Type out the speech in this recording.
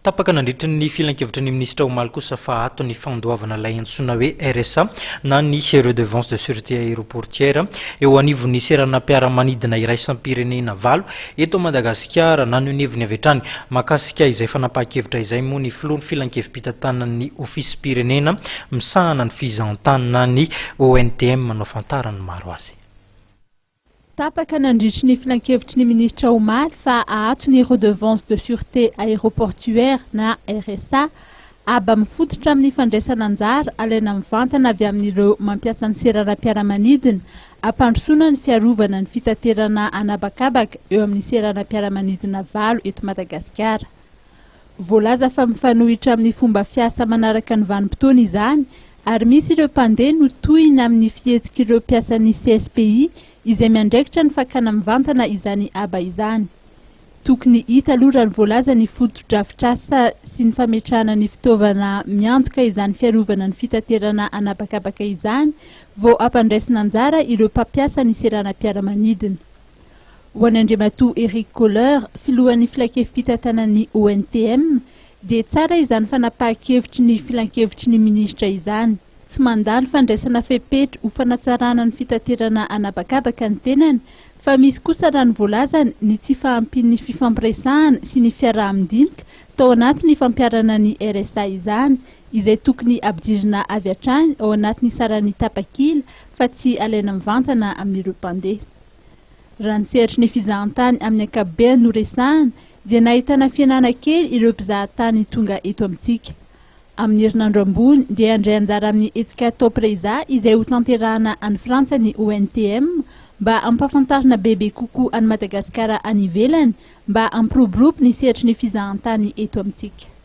Tapaka nandritry ny filankevitry ny minisitra omaly kosa fa ato ny fandoavana ilay antsoina hoe RSA na ny Redevance de Sûreté Aéroportière eo anivon'ny seranam-piaramanidina iraisam-pirenena valo eto Madagasikara. Naneho ny heviny avy hatrany mahakasika izay fanapahan-kevitra izay moa ny filohan'ny filankevi-pitantanan'ny Ofisim-pirenena misahana ny fizahantany na ny ONTM no ahafantaran'ny maro azy. Tapaka nandritry ny filankevitry ny minisitra omaly fa ahato ny Redevance de Sûreté Aéroportuaire na RSA, haba mifototra amin'ny fandraisana anjara alaina mivantana avy amin'ireo mampiasa ny seranam-piaramanidina hampandrosoana ny fiarovana ny fitaterana an'habakabaka eo amin'ny seranam-piaramanidina valo eto Madagasikara. Voalaza fa mifanohitra amin'ny fomba fiasa manaraka ny vanim-potoana izany ary misy ireo mpandeha no tohina amin'ny fihetsik'ireo mpiasan'ny CSPI izay miandraikitra ny fakana mivantana izany haba izany. Tokony hita aloha raha ny voalaza ny fotodrafitrasa sy ny fametrahana ny fitaovana miantoka izany fiarovana ny fitaterana an'habakabaka izany vao hampandraisina anjara ireo mpampiasa ny seranam-piaramanidina. Ho an'i Andriamatoa Eric Kohler, filohan'ny filankevi-pitantanan'ny ONTM, dia tsara izany fanapahan-kevitry ny filankevitry ny minisitra izany. Tsy mandà ny fandraisana fepetra ho fanatsarana ny fitaterana an'habakabaka ny tenany, fa misy kosa raha ny voalazany ny tsy fahampian'ny fifampiresahana sy ny fiaraha-midinika tao anatin'ny fampiharana ny RSA izany, izay tokony ampidirina avy hatrany ao anatin'ny saran'ny tapakila fa tsy alaina mivantana amin'ireo mpandeha. Raha ny sehatry ny fizahantany amin'ny ankapobeny no resahana dia nahitana fihenana kely ireo mpizahatany tonga eto amintsika. Amin'ny herinandro ambony dia handray anjara amin'ny hetsika Top Reza izay hotanterahana any Frantsa ny ONTM mba hampahafantarina bebe kokoa an'i Madagasikara any ivelany mba hampiroborobo ny sehatry ny fizahantany eto amintsika.